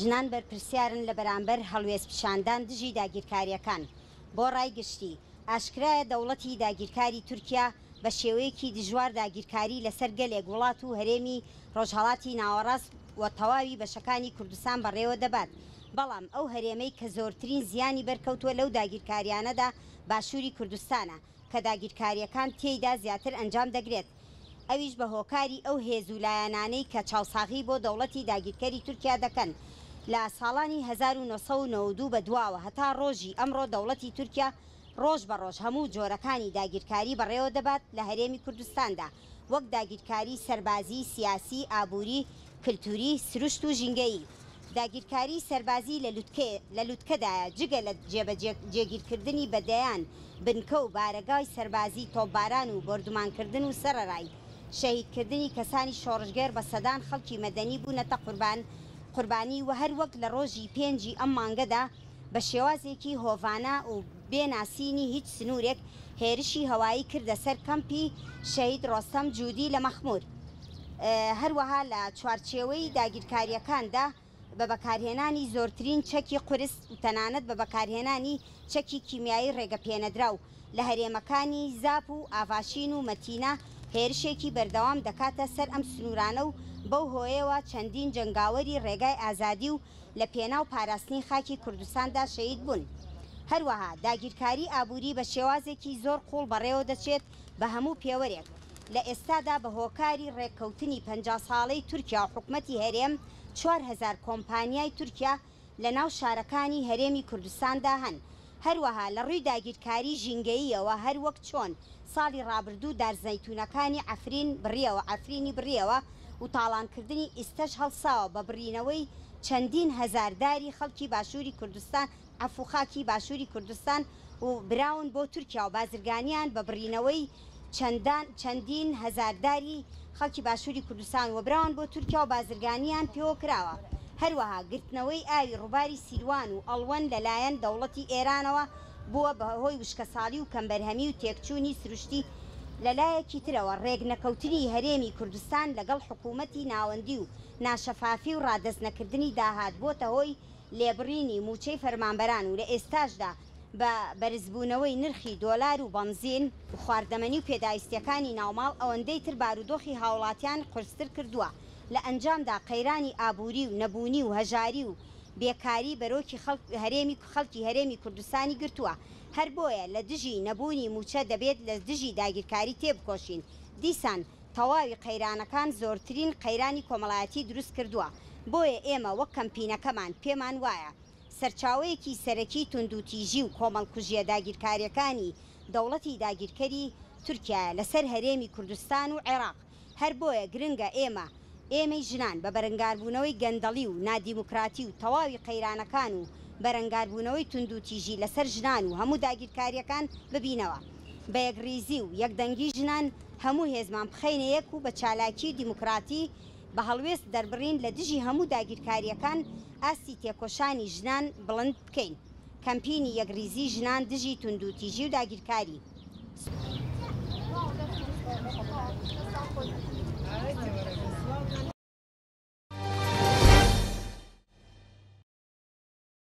ژنان بەرپرسیارن لە بەرامبەر هەڵوێست پیشاندان دژی داگیرکارییەکان بۆ ڕای گشتی. ئاشکرایە دەوڵەتی داگیرکاری تورکیا بە شێوەیەکی دژوار داگیرکاری لەسەر گەلێک وڵات و هەرێمی ڕۆژهەڵاتی ناوەڕاست و تەواوی بەشەکانی کوردستان بەڕێوە دەبات، بەڵام ئەو هەرێمەی کە زۆرترین زیانی بەرکەوتووە لەو داگیرکاریانەدا باشووری کوردستانە کە داگیرکارییەکان تێیدا زیاتر ئەنجام دەگرێت ئەویش بە هۆکاری ئەو هێز و لایەنانەی کە چاوساغی بۆ دەوڵەتی داگیرکەری تورکیا دەکەن لە ساڵانی 1992 بە دواوە هەتا ڕۆژی ئەمڕۆ دەوڵەتی تورکیا ڕۆژ بە ڕۆژ هەموو جۆرەکانی داگیرکاری بەڕێوە دەبات لە هەرێمی کوردستاندا وەک داگیرکاری سەربازی، سیاسی، ئابووری، کلتوری، سروشت و ژینگەیی. داگیرکاری سەربازی لە لوتکە لە لوتکەدایە جگە لە جێبەجێ جێگیرکردنی بە دەیان بنکە و بارەگای سەربازی تۆپباران و بۆردومانکردن و سەرەرای شەهیدکردنی کەسانی شۆڕشگێڕ بە سەدان خەڵکی مەدەنی بوونەتە قوربان قوربانی و هەر وەک لە ڕۆژی پێنجی ئەم مانگەدا بە شێوازێکی هۆڤانە و بێ ناسینی هیچ سنوورێک هێرشی هەوایی کردە سەر کەمپی شەهید ڕۆستەم جوودی لە مەخموور. هەروەها لە چوارچێوەی داگیرکارییەکاندا بە بەکارهێنانی زۆرترین چەکی قورس و تەنانەت بە بەکارهێنانی چەکی کیمیایی ڕێگەپێنەدراو لە هەرێمەکانی زاپ و ئاڤاشین و مەتینا هێرشێکی بەردەوام دەکاتە سەر ئەم سنوورانە و بەو هۆیەوە چەندین جەنگاوەری ڕێگای ئازادی و لە پێناو پاراستنی خاکی کوردستاندا شەهید بوون. هەروەها داگیرکاری ئابووری بە شێوازێکی زۆر قووڵ بەڕێوە دەچێت بە هەموو پێوەرێک. لە ئێستادا بە هۆکاری ڕێککەوتنی 50 ساڵەی تورکیا و حکومەتی هەرێم 4000 کۆمپانیای تورکیا لە ناو شارەکانی هەرێمی کوردستاندا هەن. هەروەها لە ڕووی داگیرکاری ژینگەییەوە هەر وەک چۆن ساڵی ڕابردوو دار زەیتوونەکانی عەفرین بڕیەوە عەفرینی بڕیەوە و تاڵانکردنی ئیستەش هەڵساوە بە بڕینەوەی چەندین هەزار داری خەڵکی باشووری کوردستان عەفو خاکی باشووری کوردستان و براون بۆ تورکیا و بازرگانیان بە بڕینەوەی چەندان چەندین هەزار داری خەڵکی باشووری کوردستان و براون بۆ تورکیا و بازرگانیان پێوە کراوە. هەروەها گرتنەوەی ئاوی ڕووباری سیروان و ئەڵوەن لەلایەن دەوڵەتی ئێرانەوە بووە بە هۆی وشکەساڵی و کەمبەرهەمی و تێکچوونی سروشتی لەلایەکی ترەوە ڕێکنەکەوتنی هەرێمی کوردستان لەگەڵ حکوومەتی ناوەندی و ناشەفافی و ڕادەستنەکردنی داهات بۆتە هۆی لێبڕینی مووچەی فەرمانبەران و لە ئێستاشدا بە بەرزبوونەوەی نرخی دۆلار و بەنزین و خواردەمەنی و پێداویستییەکانی ناوماڵ ئەوەندەی تر بارودۆخی هاوڵاتیان قورستر کردووە لە ئەنجامدا قەیرانی ئابووری و نەبوونی و هەژاری و بێکاری بەرۆکی هەرێمی خەڵکی هەرێمی کوردستانی گرتووە هەر بۆیە لە دژی نەبوونی مووچە دەبێت لە دژی داگیرکاری تێبکۆشین دیسان تەواوی قەیرانەکان زۆرترین قەیرانی کۆمەڵایەتی دروست کردووە بۆیە ئێمە وەک کەمپینەکەمان پێمان وایە سەرچاوەیەکی سەرەکی توندوتیژی و کۆمەڵکوژیە داگیرکاریەکانی دەوڵەتی داگیرکەری تورکیایە لەسەر هەرێمی کوردستان و عێراق هەر بۆیە گرنگە ئێمە ئێمەی ژنان بە بەرەنگاربوونەوەی گەندەڵی و نادیموکراتی و تەواوی قەیرانەکان و بەرەنگاربوونەوەی توندوتیژی لەسەر ژنان و هەموو داگیرکاریەکان ببینەوە بە یەکڕیزی و یەکدەنگی ژنان هەموو هێزمان بخەینە یەک و بە چالاکی دیموکراتی بە هەڵوێست دەربڕین لە دژی هەموو داگیرکاریەکان ئاستی تێکۆشانی ژنان بڵند بکەین. کەمپینی یەکڕیزی ژنان دژی توندوتیژی و داگیرکاری.